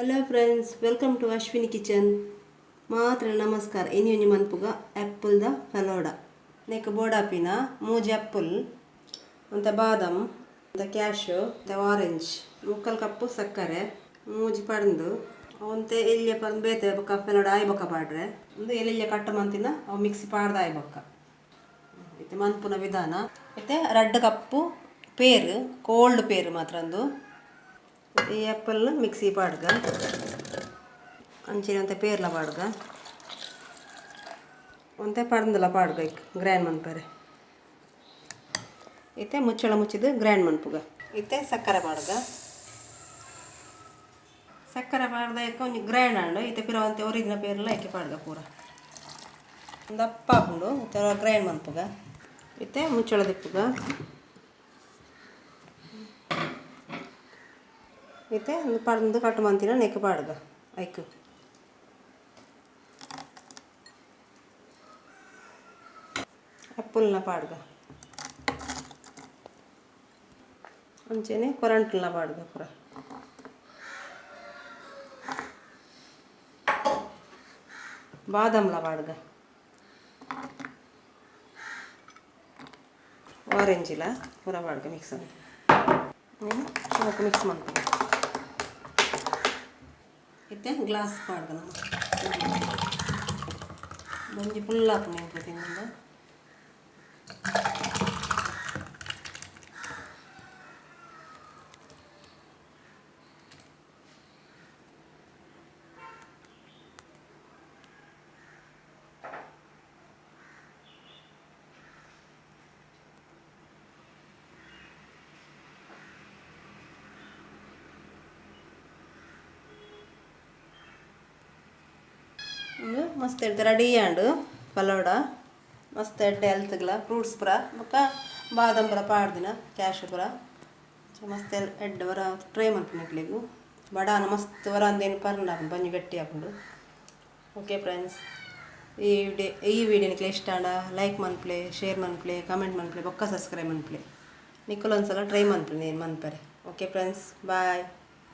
Hello friends, welcome to Ashwini kitchen. ಮಾತ್ರ ನಮಸ್ಕಾರ. ಇನಿ ಒಂಜಿ ಮನ್ಪುಗ ಆ್ಯಪಲ್ದ ಫಲೋಡ. ನೆಕ್ ಬೋಡಾಪಿನ ಮೂಜಿ ಆ್ಯಪಲ್, ಒಂತೆ ಬಾದಾಮ್, ಒಂತೆ ಕ್ಯಾಶು, ಒಂತೆ ಆರೆಂಜ್, ಮುಕ್ಕಾಲು ಕಪ್ಪು ಸಕ್ಕರೆ, ಮೂಜಿ ಪರ್ಂದು, ಒಂತೆ ಎಲ್ಯ ಪರ್ಂದು ಬೇತೆ ಬೊಕ್ಕ ಫಲೋಡ ಆಯಿ ಬೊಕ್ಕ ಪಾಡ್ರೆ. ಒಂದು ಎಲ್ಯ ಕಟ್ ಮಂತಿನ ಅವು ಮಿಕ್ಸಿ ಪಾಡ್ದು ಆಯಿ ಬೊಕ್ಕ. ಇತ್ತೆ ಮನ್ಪುನ ವಿಧಾನ. ಇತ್ತೆ ರಡ್ಡ್ ಕಪ್ಪು ಪೇರು, ಕೋಲ್ಡ್ ಪೇರು ಮಾತ್ರ ಅಂದು. ಈ ಆ್ಯಪಲ್ನ ಮಿಕ್ಸಿ ಪಾಡ್ಗ, ಅಂಚಿನ ಒಂತೆ ಪೇರ್ಲ ಪಾಡ್ಗ, ಒಂತೆ ಪರ್ಂದಲ ಪಾಡ್ಗ. ಇಕ್ ಗ್ರ್ಯಾಂಡ್ ಮನ್ಪರೆ. ಇತ್ತೆ ಮುಚ್ಚಳ ಮುಚ್ಚಿದ್ದು ಗ್ರ್ಯಾಂಡ್ ಮನ್ಪುಗ. ಇತ್ತೆ ಸಕ್ಕರೆ ಪಾಡ್ಗ. ಸಕ್ಕರೆ ಪಾಡ್ದ ಒಂಜಿ ಗ್ರ್ಯಾಂಡ್ ಆಂಡ್. ಇತ್ತೆ ಪಿರ ಒಂತೆ ಒರಿದಿನ ಪೇರ್ಲ ಐಕೆ ಪಾಡ್ಗ. ಪೂರ ದಪ್ಪ ಆಪುಂಡು. ಇತ್ತೆ ಗ್ರೈಂಡ್ ಮನ್ಪುಗ. ಇತ್ತೆ ಮುಚ್ಚಳ ದಿಪ್ಪುಗ. ಇತ್ತೆ ಒಂದು ಪರ್ಂದು ಕಟ್ ಮಂತಿನ ನೆಕ್ ಪಾಡ್ಗ ಐಕ್. ಆ್ಯಪಲ್ನ ಪಾಡ್ಗ, ಅಂಚೆನೆ ಕೊರಂಟ್ಲ ಪಾಡ್ಗ ಪೂರ. ಬಾದಾಮ್ಲ ಪಾಡ್ಗ, ಆರೆಂಜಿಲ ಪೂರ ಪಾಡ್ಗ. Mix ಶೋಕು mix ಮನ್ಪುಗ. ಇತ್ತೆ ಗ್ಲಾಸ್ ಪಾಡ್ಗ. ನಮ್ಮ ಒಂಜಿ ಫುಲ್ ಆಪುಂಡು ಎಂಕ್ ತಿಂದ. ಉಂದು ಮಸ್ತ್ ಎಡ್ಡೆ ರೆಡಿ ಆಂಡ್ ಫಲೋಡ. ಮಸ್ತ್ ಎಡ್ಡೆ ಹೆಲ್ತ್ಗ್ಲ. ಫ್ರೂಟ್ಸ್ ಪೂರ ಬೊಕ್ಕ ಬಾದಾಮ್ ಪೂರ ಪಾಡ್ದಿನ, ಕ್ಯಾಶು ಪೂರ ಮಸ್ತ್ ಎಡ್ಡೆ. ವರ ಟ್ರೈ ಮನ್ಪುನಕ್ಲೆಗ್ ಬಡಾನ ಮಸ್ತ್ ವರ ಅಂದೇನು ಪರ್ಂಡ ಬಂಜಿ ಗಟ್ಟಿ ಆಪುಂಡು. ಓಕೆ ಫ್ರೆಂಡ್ಸ್, ಈ ವಿಡಿಯೋ ನಿಕ್ಲೆ ಇಷ್ಟ ಆಂಡ ಲೈಕ್ ಮನ್ಪುಲೆ, ಶೇರ್ ಮನ್ಪುಲೆ, ಕಮೆಂಟ್ ಮನ್ಪುಲೆ, ಬೊಕ್ಕ ಸಬ್ಸ್ಕ್ರೈಬ್ ಮನ್ಪುಲೆ. ನಿಕುಲು ಒಂದ್ಸಲ ಟ್ರೈ ಮನ್ಪುಲೆ ನೇನ್ ಮನ್ಪರೆ. Okay friends, bye.